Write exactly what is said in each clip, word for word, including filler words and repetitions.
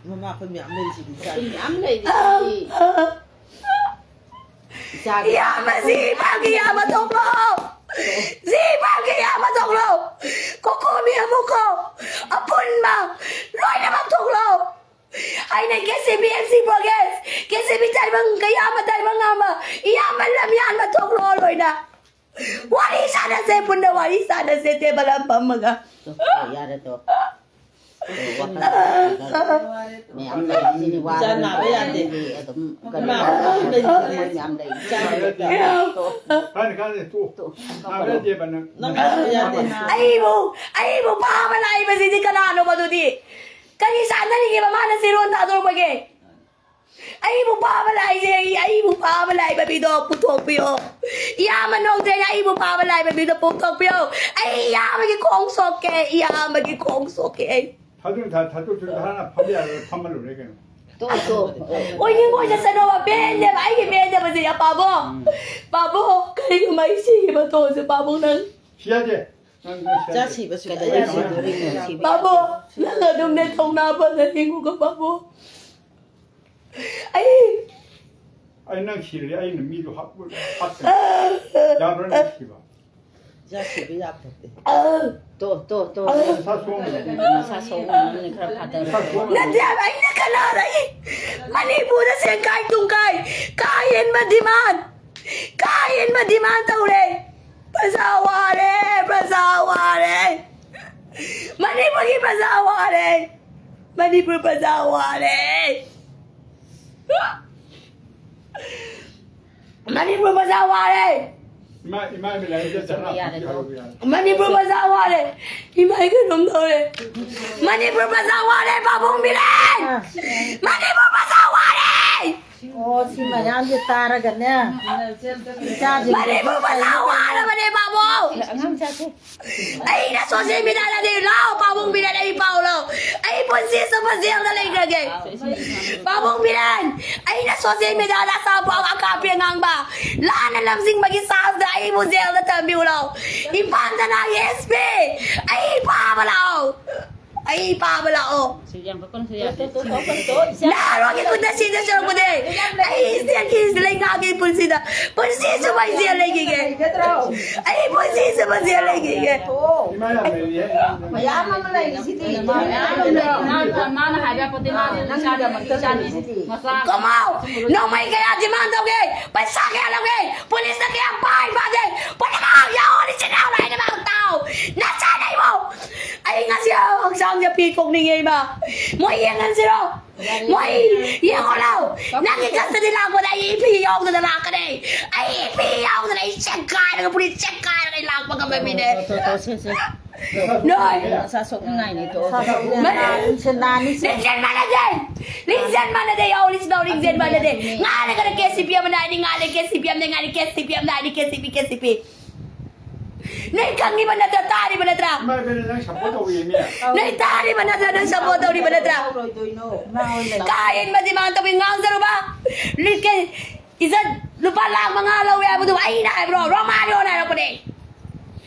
ꯃꯃꯥ ꯑꯩꯈꯣꯏ ꯃꯌꯥꯝ ꯂꯩꯔꯤꯁꯤꯗꯤ ꯏꯆꯥ꯫ ꯃꯌꯥꯝ ꯂꯩꯔꯤ꯫ ꯏꯆꯥꯒꯤ ꯏꯌꯥꯝꯕ ꯁꯤ ꯏꯄꯥꯒꯤ ꯏꯌꯥꯝꯕ ꯊꯣꯛꯂꯣ꯫ ꯁꯤ ꯏꯄꯥꯒꯤ ꯏꯌꯥꯝꯕ ꯊꯣꯛꯂꯣ꯫ ꯀꯣꯀꯣ ꯃꯤ ꯑꯃꯨꯛꯀꯣ꯫ ꯑꯄꯨꯟꯕ ꯂꯣꯏꯅꯃꯛ ꯊꯣꯛꯂꯣ꯫ ꯑꯩꯅ K C B M C progress, K C B ꯇꯥꯏꯕꯪ, ꯀꯌꯥꯝꯕ ꯇꯥꯏꯕꯪ ꯉꯥꯝꯕ, ꯏꯌꯥꯝꯕ ꯂꯝꯌꯥꯟꯕ ꯊꯣꯛꯂꯣ ꯂꯣꯏꯅ꯫ ꯋꯥꯔꯤ ꯁꯥꯟꯅꯁꯦ, ꯄꯨꯟꯅ ꯋꯥꯔꯤ ꯁꯥꯟꯅꯁꯦ, ꯇꯦꯕꯜ ꯑꯃ ꯐꯝꯃꯒ꯫ ꯇꯣ, ꯌꯥꯔꯦ ꯇꯣ꯫ ꯇꯣ, ꯋꯥꯈꯜ ꯃꯌꯥꯝ ꯂꯩꯔꯤꯁꯤꯅꯤ, ꯋꯥꯔꯦ꯫ ꯏꯆꯥ ꯅꯥꯕ ꯌꯥꯗꯦ꯫ ꯑꯗꯨꯝ ꯀꯩꯅꯣ ꯏꯃꯥ ꯇꯧꯔꯒ ꯃꯌꯥꯝ ꯂꯩ꯫ ꯏꯆꯥ ꯅꯥꯕ ꯌꯥꯗꯦ꯫ ꯇꯣ꯫ ꯀꯥꯟꯅ ꯀꯥꯟꯅ ꯇꯣ꯫ ꯇꯣ꯫ ꯅꯥꯕ ꯌꯥꯗꯦꯕ ꯅꯪ꯫ ꯅꯪ ꯅꯥꯕ ꯌꯥꯗꯦ꯫ ꯑꯩꯕꯨ, ꯑꯩꯕꯨ ꯐꯥꯕ ꯂꯥꯛꯏꯕꯁꯤꯗꯤ ꯀꯅꯥꯅꯣꯕ ꯑꯗꯨꯗꯤ? ꯀꯔꯤ ꯆꯥꯟꯅꯔꯤꯒꯦꯕ ꯃꯥꯅ ꯆꯤꯔꯣꯟ ꯊꯥꯗꯣꯔꯛꯄꯒꯦ? ꯑꯩꯕꯨ ꯐꯥꯕ ꯂꯥꯛꯏꯁꯦ, ꯑꯩ, ꯑꯩꯕꯨ ꯐꯥꯕ ꯂꯥꯛꯏꯕ ꯃꯤꯗꯣ ꯄꯨꯊꯣꯛꯄꯤꯌꯣ꯫ ꯏꯌꯥꯝꯕ ꯅꯧꯗ꯭ꯔꯦꯅ ꯑꯩꯕꯨ ꯐꯥꯕ ꯂꯥꯛꯏꯕ ꯃꯤꯗꯣ ꯄꯨꯊꯣꯛꯄꯤꯌꯣ꯫ ꯑꯩ ꯏꯌꯥꯝꯕꯒꯤ ꯈꯣꯡ ꯁꯣꯛꯀꯦ, ꯏꯌꯥꯝꯕꯒꯤ ꯈꯣꯡ ꯁꯣꯛꯀꯦ ꯑꯩ꯫ ꯊꯥꯗꯣꯛ-, ꯊꯥ-, ꯊꯥꯗꯣꯛ-, ꯊꯥꯗꯣꯛ-, ꯍꯥꯟꯅ ꯐꯝ ꯌꯥꯔꯣꯏ, ꯐꯝꯃ ꯂꯣꯏꯔꯦ ꯀꯩꯅꯣ꯫ ꯇꯣ, ꯇꯣ꯫ ꯑꯣꯏꯅꯤꯡ ꯑꯣꯏꯖꯁꯅꯣꯕ, ꯄꯦꯟꯗꯦꯕ, ꯑꯩꯒꯤ ꯄꯦꯟꯗꯕꯁꯦ, ꯄꯥꯕꯨꯡ꯫ ꯎꯝ꯫ ꯄꯥꯕꯨꯡ, ꯀꯔꯤꯒꯨꯝꯕ ꯑꯩ ꯁꯤꯒꯤ ꯃꯇꯣꯟꯁꯦ, ꯄꯥꯕꯨꯡ, ꯅꯪ꯫ ꯁꯤ ꯌꯥꯗꯦ꯫ ꯅꯪ, ꯅꯪ ꯁꯤ ꯌꯥꯗꯦ꯫ ꯏꯆꯥ ꯁꯤꯕꯁꯨ ꯀꯩꯗꯧꯕꯩ ꯁꯤꯗꯣꯔꯤꯅꯣ? ꯄꯥꯕꯨꯡ, ꯅꯪ ꯑꯗꯨꯝꯅꯦ ꯊꯧꯅꯥ ꯐꯅ ꯍꯤꯡꯉꯨꯀꯣ, ꯄꯥꯕꯨꯡ꯫ ꯑꯩ ꯑꯩ ꯅꯪ ꯁꯤꯔꯗꯤ ꯑꯩꯅ ꯃꯤꯗꯣ ꯍꯥꯠ-, ꯍꯥꯠꯀꯅꯤ꯫ ꯌꯥꯕ꯭ꯔꯥ ꯅꯪ ꯁꯤꯕ? ꯏꯆꯥ ꯁꯤꯕ ꯌꯥꯄꯣꯠꯇꯦ꯫ ꯇꯣ, ꯇꯣ, ꯇꯣ꯫ ꯅꯁꯥ ꯁꯣꯛꯑꯝꯒꯅꯤ꯫ ꯅꯁꯥ ꯁꯣꯛꯑꯝꯒꯅꯤ, ꯈꯔ ꯐꯥꯊꯔꯣ꯫ ꯅꯁꯥ ꯁꯣꯛꯑꯝꯒꯅꯤ꯫ ꯅꯠꯇꯦ ꯍꯥꯏꯕ, ꯑꯩꯅ ꯀꯅꯥꯗꯒꯤ ꯃꯅꯤꯄꯨꯔꯗ ꯁꯦꯡꯀꯥꯏ ꯇꯨꯡꯀꯥꯏ, ꯀꯥ ꯍꯦꯟꯕ demand, ꯀꯥ ꯍꯦꯟꯕ demand ꯇꯧꯔꯦ꯫ ꯄ꯭ꯔꯖꯥ ꯋꯥꯔꯦ, ꯄ꯭ꯔꯖꯥ ꯋꯥꯔꯦ꯫ ꯃꯅꯤꯄꯨꯔꯒꯤ ꯄ꯭ꯔꯖꯥ ꯋꯥꯔꯦ꯫ ꯃꯅꯤꯄꯨꯔ ꯄ꯭ꯔꯖꯥ ꯋꯥꯔꯦ꯫ ꯃꯅꯤꯄꯨꯔ ꯄ꯭ꯔꯖꯥ ꯋꯥꯔꯦ꯫ ꯏꯃꯥ, ꯏꯃꯥ ꯏꯕꯦꯂꯥꯏꯗ ꯆꯅꯥ ꯌꯥꯔꯦ, ꯐꯨꯠꯀꯦ ꯇꯣꯛꯑꯣ꯫ ꯍꯥꯏꯕ ꯌꯥꯔꯦ꯫ ꯃꯅꯤꯄꯨꯔ ꯄ꯭ꯔꯖꯥ ꯋꯥꯔꯦ꯫ ꯏꯃꯥ, ꯑꯩ ꯀꯩꯅꯣꯝ ꯇꯧꯔꯦ꯫ ꯃꯅꯤꯄꯨꯔ ꯄ꯭ꯔꯖꯥ ꯋꯥꯔꯦ, ꯄꯥꯕꯨꯡ ꯕꯤꯔꯦꯟ꯫ ꯃꯅꯤꯄꯨꯔ ꯄ꯭ꯔꯖꯥ ꯋꯥꯔꯦ꯫ ꯑꯣ, ꯁꯤ ꯃꯌꯥꯝꯁꯦ ꯇꯥꯔꯒꯅꯦ, ꯏꯆꯥꯁꯤꯡꯁꯤꯁꯨ ꯃꯅꯤꯄꯨꯔ ꯃꯆꯥ ꯀꯩꯅꯣ ꯀꯩꯅꯣ ꯋꯥꯔꯕꯅꯦ, ꯄꯥꯕꯨꯡ! ꯑꯉꯥꯡ ꯆꯥꯁꯦ꯫ ꯑꯩꯅ ꯁꯣꯁꯦꯜ ꯃꯤꯗꯤꯌꯥꯗꯗꯤ, ꯂꯥꯎ, ꯄꯥꯕꯨꯡ ꯕꯤꯔꯦꯟ, ꯑꯩ ꯄꯥꯎ ꯂꯧ꯫ ꯑꯩ ꯄꯨꯟꯁꯤ ꯆꯨꯞꯄ ꯖꯦꯜꯗ ꯂꯩꯈ꯭ꯔꯒꯦ꯫ ꯄꯥꯕꯨꯡ ꯕꯤꯔꯦꯟ, ꯑꯩꯅ ꯁꯣꯁꯦꯜ ꯃꯤꯗꯤꯌꯥꯗ ꯑꯆꯥꯄꯣꯠ ꯑꯀꯥꯞꯄꯤ ꯑꯉꯥꯡꯕ ꯂꯥꯟꯅ ꯂꯝꯖꯤꯡꯕꯒꯤ ꯆꯥꯔꯖꯇ ꯑꯩꯕꯨ ꯖꯦꯜꯗ ꯊꯝꯕꯤꯌꯨ ꯂꯥꯎ꯫ ꯏꯝꯐꯥꯜ ꯊꯅꯥꯒꯤ ꯑꯦꯁ ꯄꯤ, ꯑꯩ ꯐꯥꯕ ꯂꯥꯛꯑꯣ꯫ ꯑꯩ ꯐꯥꯕ ꯂꯥꯛꯑꯣ꯫ ꯁꯤ ꯌꯥꯝ ꯀꯛꯀꯅꯨ, ꯁꯤ ꯌꯥꯗꯦ꯫ ꯅꯍꯥꯔꯣꯜꯒꯤ ꯈꯨꯠꯇ ꯁꯤꯗ ꯁꯔꯨꯛꯄꯨꯗꯤ ꯑꯩ ꯏꯁꯇꯦꯠꯀꯤ ꯂꯩꯉꯥꯛꯀꯤ ꯄꯨꯟꯁꯤꯗ ꯄꯨꯟꯁꯤ ꯆꯨꯞꯄ ꯖꯦꯜ ꯂꯩꯈꯤꯒꯦ꯫ ꯑꯩ ꯄꯨꯟꯁꯤ ꯆꯨꯞꯄ ꯖꯦꯜ ꯂꯩꯈꯤꯒꯦ꯫ ꯏꯃꯥ ꯌꯥꯝ ꯂꯩꯔꯤꯌꯦ꯫ ꯃꯌꯥꯝ ꯑꯃ ꯂꯩꯔꯤꯁꯤꯗꯤ꯫ ꯃꯥꯅ ꯍꯥꯏꯕ ꯌꯥꯄꯣꯠꯇꯦ, ꯃꯥꯗꯤ ꯅꯪꯒꯤꯗꯃꯛꯇ ꯏꯆꯥꯅꯤ, ꯂꯩꯔꯤꯁꯤꯗꯤ꯫ ꯃꯆꯥ꯫ ꯀꯃꯥꯎ! ꯅꯣꯡꯃꯩ ꯀꯌꯥ ꯗꯤꯃꯥꯟ ꯇꯧꯒꯦ? ꯄꯩꯁꯥ ꯀꯌꯥ ꯂꯧꯒꯦ? ꯄꯨꯂꯤꯁꯅ ꯀꯌꯥ ꯄꯥꯏ ꯄꯥꯗꯦ? ꯄꯨꯝꯅꯃꯛ ꯌꯥꯎꯍꯜꯂꯤꯁꯤ ꯅꯍꯥꯔꯣꯜ ꯂꯣꯏꯅꯃꯛ ꯇꯥꯎ! ꯅꯆꯥꯅ ꯑꯩꯕꯨ! ꯑꯩ ꯉꯁꯤ ꯍꯛꯆꯥꯡꯁꯦ ꯄꯤ ꯊꯣꯛꯅꯤꯡꯉꯦ, ꯏꯃꯥ꯫ ꯃꯣꯏ ꯌꯦꯡꯍꯟꯁꯤꯔꯣ? ꯃꯣꯏ ꯌꯦꯡꯉꯣ ꯂꯥꯎ! ꯅꯪꯒꯤ ꯀꯁꯇꯗꯤ ꯂꯥꯛꯄꯗ ꯑꯩ ꯏꯄꯤ ꯌꯥꯎꯗꯅ ꯂꯥꯛꯀꯅꯤ! ꯑꯩ ꯏꯄꯤ ꯌꯥꯎꯗꯅ ꯑꯩ ꯆꯦꯛꯈꯥꯏꯔꯒ, ꯄꯨꯂꯤꯁ ꯆꯦꯛꯈꯥꯏꯔꯒ ꯑꯩ ꯂꯥꯛꯄ ꯉꯝꯕ ꯃꯤꯅꯦ! ꯇꯣ, ꯇꯣ, ꯁꯦ, ꯁꯦ꯫ ꯅꯣꯏ! ꯃꯁꯥ ꯁꯣꯛꯅꯤꯡꯉꯥꯏꯅꯦ, ꯇꯣ꯫ ꯃꯁꯥ ꯁꯣꯛꯅꯤꯡꯉꯥꯏ꯫ ꯃꯥꯅꯦ꯫ ꯂꯤꯡꯖꯦꯜ ꯃꯥꯟꯅꯗꯦ! ꯂꯤꯡꯖꯦꯜ ꯃꯥꯟꯅꯗꯦ! ꯌꯥꯎꯔꯤꯁꯤꯅ ꯂꯤꯡꯖꯦꯜ ꯃꯥꯟꯅꯗꯦ! ꯉꯥꯜꯂꯒꯅ ꯀꯦ ꯁꯤ ꯄꯤ ꯑꯃꯅ ꯍꯥꯏꯅꯤ, ꯉꯥꯜꯂꯦ ꯀꯦ ꯁꯤ ꯄꯤ ꯑꯃꯅ ꯉꯥꯜꯂꯦ, ꯀꯦ ꯁꯤ ꯄꯤ ꯑꯃꯅ ꯍꯥꯏꯅꯤ, ꯀꯦ ꯁꯤ ꯄꯤ, ꯀꯦ ꯁꯤ ꯄꯤ꯫ ꯅꯣꯏ ꯈꯪꯉꯤꯕ ꯅꯠꯇ꯭ꯔꯥ? ꯇꯥꯔꯤꯕ ꯅꯠꯇ꯭ꯔꯥ? ꯏꯃꯥ ꯏꯕꯦꯟꯅ ꯅꯪ ꯁꯞꯄꯣꯔꯠ ꯇꯧꯔꯤꯅꯦ꯫ ꯅꯣꯏ ꯇꯥꯔꯤꯕ ꯅꯠꯇ꯭ꯔꯥ? ꯅꯪ ꯁꯞꯄꯣꯔꯠ ꯇꯧꯔꯤꯕ ꯅꯠꯇ꯭ꯔꯥ? ꯇꯧꯔꯣꯏꯗꯣꯏꯅꯣ? ꯏꯃꯥ ꯍꯣꯏ ꯂꯩ꯫ ꯀꯥ ꯍꯦꯟꯕ ꯗꯤꯃꯥꯟ ꯇꯧꯕꯤ ꯉꯥꯡꯖꯔꯨꯕ꯫ ꯂꯤꯛꯀꯦ ꯏꯖꯠ ꯂꯨꯄꯥ ꯂꯥꯈ ꯃꯉꯥ ꯂꯧꯋꯦ ꯍꯥꯏꯕꯗꯨ ꯑꯩꯅ ꯍꯥꯏꯕ꯭ꯔꯣ? ꯔꯣꯃꯥꯔꯤꯑꯣꯅ ꯍꯥꯏꯔꯛꯄꯅꯦ꯫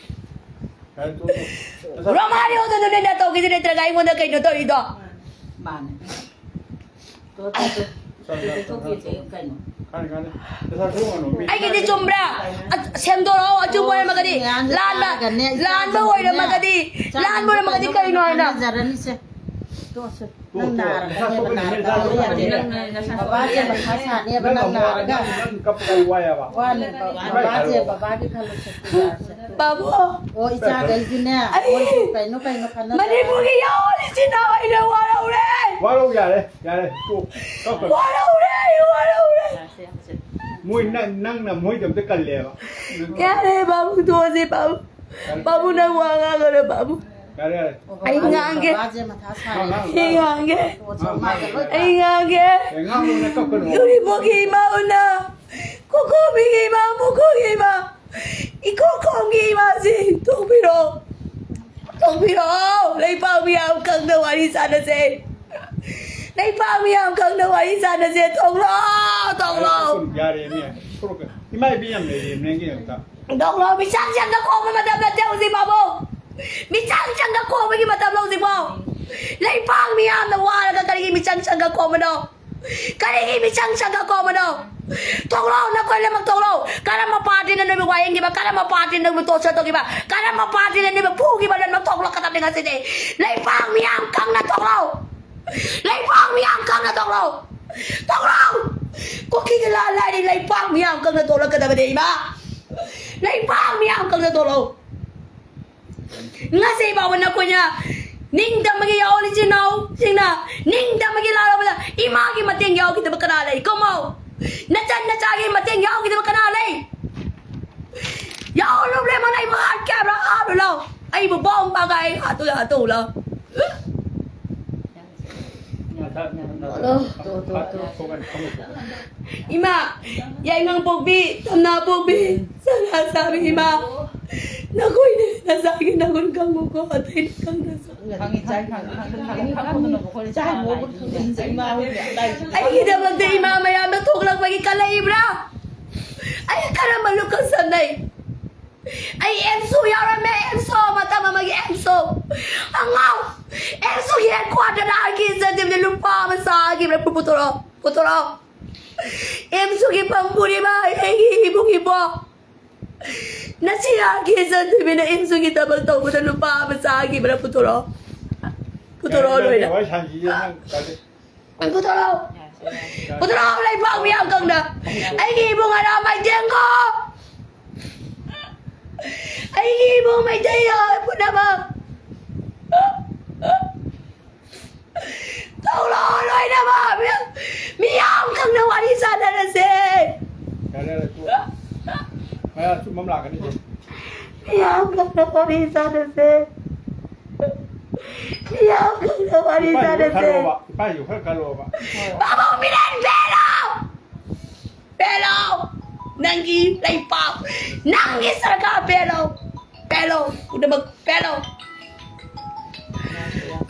ꯌꯥꯔꯦ, ꯇꯣꯛꯑꯣ꯫ ꯔꯣꯃꯥꯔꯤꯑꯣꯗꯨ ꯅꯣꯏꯅ ꯇꯧꯈꯤꯁꯤ ꯅꯠꯇ꯭ꯔꯒ ꯑꯩꯉꯣꯟꯗ ꯀꯩꯅꯣ ꯇꯧꯔꯤꯗꯣ? ꯃꯥꯅꯦ꯫ ꯇꯣ, ꯇꯣ, ꯇꯣ꯫ ꯇꯣ, ꯇꯣ, ꯇꯣ, ꯇꯣ, ꯀꯩꯅꯣ? ꯀꯥꯟꯅ, ꯀꯥꯟꯅ꯫ ꯄꯩꯁꯥ ꯊꯣꯛꯑꯅꯨ, ꯃꯤ꯫ ꯑꯩꯒꯤꯗꯤ ꯆꯨꯝꯕ꯭ꯔꯥ? ꯑ, ꯁꯦꯝꯗꯣꯔꯛꯑꯣ, ꯑꯆꯨꯝꯕ ꯑꯣꯏꯔꯝꯃꯒꯗꯤ꯫ ꯃꯌꯥꯝꯁꯦ ꯂꯥꯟꯕ, ꯇꯥꯔꯒꯅꯦ, ꯂꯥꯟꯕ ꯏꯆꯥꯁꯤꯡꯁꯤꯅꯦ꯫ ꯑꯣꯏꯔꯝꯃꯒꯗꯤ, ꯏꯆꯥꯁꯤꯡꯁꯦ ꯂꯥꯟꯕ ꯑꯣꯏꯔꯝꯃꯒꯗꯤ ꯀꯩꯅꯣ ꯀꯩꯅꯣ ꯍꯥꯏꯅ? ꯈꯟꯅꯖꯔꯅꯤꯁꯦ꯫ ꯇꯣꯛꯑꯁꯦ꯫ ꯇꯣꯛ, ꯅꯪ ꯇꯣꯛ꯫ ꯅꯥꯔꯒꯅꯦꯕ, ꯄꯩꯁꯥ ꯊꯣꯛꯄ ꯅꯥꯔꯒ ꯅꯨꯃꯤꯠ ꯇꯧꯕ ꯌꯥꯗꯦ꯫ ꯅꯪ ꯅꯁꯥ ꯕꯕꯥꯁꯦ ꯃꯊꯥ ꯁꯥꯅꯦꯕ, ꯅꯪ ꯅꯪ ꯑꯃꯨꯛ ꯅꯥꯔꯒ꯫ ꯅꯪ ꯀꯞꯄꯒ ꯋꯥꯏ ꯍꯥꯏꯕ꯫ ꯋꯥꯅꯦꯕ꯫ ꯏꯃꯥꯏ ꯕꯕꯥꯁꯦ, ꯍꯥꯏꯔꯣ꯫ ꯕꯕꯥꯒꯤ ꯈꯜꯂꯁꯦ꯫ ꯕꯕꯥ꯫ ꯑꯣ, ꯏꯆꯥꯈꯩꯁꯤꯅꯦ꯫ ꯑꯩ ꯃꯣꯏꯁꯨ ꯀꯩꯅꯣ ꯀꯩꯅꯣ ꯈꯟꯅ ꯃꯅꯤꯄꯨꯔꯒꯤ ꯌꯥꯎꯔꯤꯁꯤꯅ ꯑꯩꯅ ꯋꯥꯔꯧꯔꯦ꯫ ꯋꯥꯔꯧ ꯌꯥꯔꯦ, ꯌꯥꯔꯦ꯫ ꯇꯣꯛ, ꯀꯞꯄ꯫ ꯋꯥꯔꯧꯔꯦ, ꯋꯥꯔꯧꯔꯦ꯫ ꯃꯣꯏ ꯅꯪ, ꯅꯪꯅ ꯃꯣꯏꯗꯃꯛꯇ ꯀꯜꯂꯦꯕ꯫ ꯌꯥꯔꯦ ꯕꯥꯕꯨ, ꯇꯣꯛꯑꯁꯦ ꯕꯥꯕꯨ꯫ ꯕꯥꯕꯨ, ꯅꯪ ꯋꯥ ꯉꯥꯡꯒꯅꯨ ꯕꯥꯕꯨ꯫ ꯌꯥꯔꯦ, ꯌꯥꯔꯦ꯫ ꯑꯩ ꯉꯥꯡꯒꯦ꯫ ꯕꯕꯥꯁꯦ ꯃꯊꯥ ꯁꯥꯏ꯫ ꯑꯩ ꯉꯥꯡꯒꯦ꯫ ꯉꯥꯡꯒꯅꯨ, ꯉꯥꯡꯒꯅꯨ꯫ ꯑꯩ ꯉꯥꯡꯒꯦ꯫ ꯑꯦ, ꯉꯥꯡꯒꯅꯨ, ꯀꯞꯀꯅꯨ꯫ ꯎꯔꯤꯄꯣꯛꯀꯤ ꯏꯃꯥ ꯎꯅ, ꯀꯣꯀꯣꯃꯤꯒꯤ ꯏꯃꯥ, ꯃꯨꯈꯨꯒꯤ ꯏꯃꯥ, ꯏꯀꯣꯛꯈꯣꯡꯒꯤ ꯏꯃꯥꯁꯤꯡ, ꯊꯣꯛꯄꯤꯔꯣ꯫ ꯊꯣꯛꯄꯤꯔꯣ꯫ ꯂꯩꯄꯥꯛ ꯃꯤꯌꯥꯝ ꯈꯪꯅ ꯋꯥꯔꯤ ꯁꯥꯟꯅꯁꯦ꯫ ꯂꯩꯄꯥꯛ ꯃꯤꯌꯥꯝ ꯈꯪꯅ ꯋꯥꯔꯤ ꯁꯥꯟꯅꯁꯦ꯫ ꯊꯣꯛꯂꯣ, ꯊꯣꯛꯂꯣ꯫ ꯌꯥꯔꯦ, ꯏꯃꯥ꯫ ꯊꯣꯛꯂꯛꯀꯦ꯫ ꯏꯃꯥ ꯏꯕꯤ ꯌꯥꯝ ꯂꯩꯔꯦ, ꯅꯪꯒꯤ ꯑꯝꯇ꯫ ꯊꯣꯛꯂꯣ꯫ ꯃꯤꯆꯪ ꯆꯪꯒ ꯈꯣꯝꯕ ꯃꯇꯝ ꯅꯠꯇꯦ ꯍꯧꯖꯤꯛ, ꯄꯥꯕꯨꯡ꯫ ꯃꯤꯆꯪ ꯆꯪꯒ ꯈꯣꯝꯕꯒꯤ ꯃꯇꯝ ꯍꯧꯖꯤꯛꯐꯥꯎ꯫ ꯂꯩꯄꯥꯛ ꯃꯤꯌꯥꯝꯅ ꯋꯥꯔꯒ ꯀꯔꯤꯒꯤ ꯃꯤꯆꯪ ꯆꯪꯒ ꯈꯣꯝꯕꯅꯣ? ꯀꯔꯤꯒꯤ ꯃꯤꯆꯪ ꯆꯪꯒ ꯈꯣꯝꯕꯅꯣ? ꯊꯣꯛꯂꯛꯑꯣ, ꯅꯈꯣꯏ ꯂꯣꯏꯅꯃꯛ ꯊꯣꯛꯂꯛꯑꯣ꯫ ꯀꯔꯝꯕ ꯄꯥꯔꯇꯤꯅ ꯅꯣꯏꯕꯨ ꯋꯥꯌꯦꯟꯈꯤꯕ? ꯀꯔꯝꯕ ꯄꯥꯔꯇꯤꯅ ꯅꯣꯏꯕꯨ torture ꯇꯧꯈꯤꯕ? ꯀꯔꯝꯕ ꯄꯥꯔꯇꯤꯅ ꯅꯣꯏꯕꯨ ꯐꯨꯈꯤꯕ? ꯂꯣꯏꯅꯃꯛ ꯊꯣꯛꯂꯛꯀꯗꯕꯅꯤ ꯉꯁꯤꯗꯤ꯫ ꯂꯩꯄꯥꯛ ꯃꯤꯌꯥꯝ ꯈꯪꯅ ꯊꯣꯛꯂꯛꯑꯣ꯫ ꯂꯩꯄꯥꯛ ꯃꯤꯌꯥꯝ ꯈꯪꯅ ꯊꯣꯛꯂꯛꯑꯣ꯫ ꯊꯣꯛꯂꯛꯑꯣ꯫ ꯀꯨꯀꯤꯒ ꯂꯥꯜꯂꯗꯤ ꯂꯩꯄꯥꯛ ꯃꯤꯌꯥꯝ ꯈꯪꯅ ꯊꯣꯛꯂꯛꯀꯗꯕꯅꯦ, ꯏꯃꯥ꯫ ꯂꯩꯄꯥꯛ ꯃꯤꯌꯥꯝ ꯈꯪꯅ ꯊꯣꯛꯂꯛꯑꯣ꯫ ꯉꯁꯤ ꯐꯥꯎꯕ ꯅꯈꯣꯏꯅ ꯅꯤꯡꯇꯝꯕꯒꯤ ꯌꯥꯎꯍꯧꯔꯤꯁꯤ ꯏꯅꯥꯎꯁꯤꯡꯅ ꯅꯤꯡꯇꯝꯕꯒꯤ ꯂꯥꯛꯂꯕꯗ ꯏꯃꯥꯒꯤ ꯃꯇꯦꯡ ꯌꯥꯎꯈꯤꯗꯕ ꯀꯅꯥ ꯂꯩ? ꯀꯨꯝꯃꯣ꯫ ꯅꯆꯟ ꯅꯆꯥꯒꯤ ꯃꯇꯦꯡ ꯌꯥꯎꯈꯤꯗꯕ ꯀꯅꯥ ꯂꯩ? ꯌꯥꯎꯍꯜꯂꯨꯕ꯭ꯔꯦ ꯃꯅꯥꯏꯕꯨ ꯍꯥꯠꯀꯦ ꯍꯥꯏꯕ꯭ꯔꯥ? ꯍꯥꯠꯂꯨ ꯂꯥꯎ꯫ ꯑꯩꯕꯨ ꯕꯣꯝ ꯄꯥꯒꯥꯏ ꯍꯥꯠꯇꯣꯛ ꯍꯥꯠꯇꯣꯛꯎ ꯂꯥꯎ꯫ ꯏꯃꯥ, ꯌꯥꯏꯉꯪ ꯄꯣꯛꯄꯤ, ꯊꯝꯅꯥ ꯄꯣꯛꯄꯤ, ꯁꯅꯥ ꯁꯥꯕꯤ ꯏꯃꯥ, ꯅꯈꯣꯏꯅ ꯅꯆꯥꯒꯤ ꯅꯒꯨꯟ ꯈꯪꯉꯨꯀꯣ, ꯑꯇꯩꯅ ꯈꯪꯗ꯭ꯔꯁꯨ꯫ ꯈꯪꯉꯤ, ꯆꯥꯏ, ꯈꯪꯉꯤ, ꯈꯪꯉꯤ, ꯈꯪꯉꯤ, ꯈꯪꯉꯤ, ꯈꯪꯉꯤ꯫ ꯆꯥꯏ, ꯃꯣꯏꯕꯨ ꯈꯪꯉꯤ, ꯏꯃꯥ ꯍꯣꯏ ꯂꯥꯏ꯫ ꯑꯩꯒꯤꯗꯃꯛꯇ ꯏꯃꯥ ꯃꯌꯥꯝꯅ ꯊꯣꯛꯂꯛꯄꯒꯤ ꯀꯜꯂꯛꯏꯕ꯭ꯔꯥ? ꯑꯩ ꯀꯔꯝꯕ ꯂꯨꯈꯛ ꯁꯝꯅꯩ? ꯑꯩ ꯑꯦꯝꯁꯨ ꯌꯥꯎꯔꯝꯃꯦ, ꯑꯦꯝꯁꯨ ꯃꯇꯝ ꯑꯃꯒꯤ ꯑꯦꯝꯁꯨ꯫ ꯑꯉꯥꯎ, ꯑꯦꯝꯁꯨꯒꯤ headquarter ꯗ ꯑꯥꯔ ꯀꯦ ꯆꯟꯗꯦꯕꯅ ꯂꯨꯄꯥ ꯑꯃ ꯆꯥꯈꯤꯕ꯭ꯔꯥ? ꯄꯨ-, ꯄꯨꯊꯣꯔꯛꯑꯣ, ꯄꯨꯊꯣꯔꯛꯑꯣ꯫ ꯑꯦꯝꯁꯨꯒꯤ ꯐꯝ ꯄꯨꯔꯤꯕ ꯑꯩꯒꯤ ꯏꯕꯨꯡ ꯏꯕꯣ꯫ ꯅꯆꯦ ꯑꯥꯔ ꯀꯦ ꯆꯟꯗꯦꯕꯅ ꯑꯦꯝꯁꯨꯒꯤ ꯊꯕꯛ ꯇꯧꯕꯗ ꯂꯨꯄꯥ ꯑꯃ ꯆꯥꯈꯤꯕ꯭ꯔꯥ? ꯄꯨꯊꯣꯔꯛꯑꯣ꯫ ꯄꯨꯊꯣꯔꯛꯑꯣ ꯂꯣꯏꯅ꯫ ꯋꯥꯔꯤ ꯁꯥꯟꯅꯁꯤꯁꯦ ꯅꯪ ꯇꯜꯂꯦ꯫ ꯄꯨꯊꯣꯔꯛꯑꯣ꯫ ꯄꯨꯊꯣꯔꯛꯑꯣ, ꯂꯩꯕꯥꯛ ꯃꯤꯌꯥꯝ ꯈꯪꯅ꯫ ꯑꯩꯒꯤ ꯏꯕꯨꯡ ꯑꯔꯥ ꯃꯥꯏꯊꯦꯡꯈꯣ꯫ ꯑꯩꯒꯤ ꯏꯕꯨꯡ ꯃꯩꯇꯩ ꯄꯨꯝꯅꯃꯛ꯫ ꯊꯣꯛꯂꯛꯑꯣ ꯂꯣꯏꯅꯃꯛ꯫ ꯃꯤ-, ꯃꯤꯌꯥꯝ ꯈꯪꯅ ꯋꯥꯔꯤ ꯁꯥꯟꯅꯔꯁꯦ꯫ ꯌꯥꯔꯦ, ꯌꯥꯔꯦ, ꯇꯣꯛꯑꯣ꯫ ꯃꯌꯥ ꯑꯆꯨꯝꯕ ꯑꯃ ꯂꯥꯛꯀꯅꯤ ꯁꯦ꯫ ꯃꯤꯌꯥꯝ ꯈꯪꯅ ꯋꯥꯔꯤ ꯁꯥꯟꯅꯁꯦ꯫ ꯃꯤ ꯌꯥꯝ ꯈꯪꯅ ꯋꯥꯔꯤ ꯏꯄꯥꯁꯨ ꯈꯔ ꯁꯥꯟꯅꯁꯦ꯫ ꯈꯜꯂꯣꯕ, ꯏꯄꯥꯁꯨ ꯈꯔ ꯈꯜꯂꯣꯕ꯫ ꯄꯥꯕꯨꯡ ꯃꯤꯔꯦꯟ ꯄꯦꯜꯂꯣ! ꯄꯦꯜꯂꯣ! ꯅꯪꯒꯤ ꯂꯩꯄꯥꯛ, ꯅꯪꯒꯤ ꯁꯔꯀꯥꯔ ꯄꯦꯜꯂꯣ! ꯄꯦꯜꯂꯣ! ꯄꯨꯝꯅꯃꯛ ꯄꯦꯜꯂꯣ!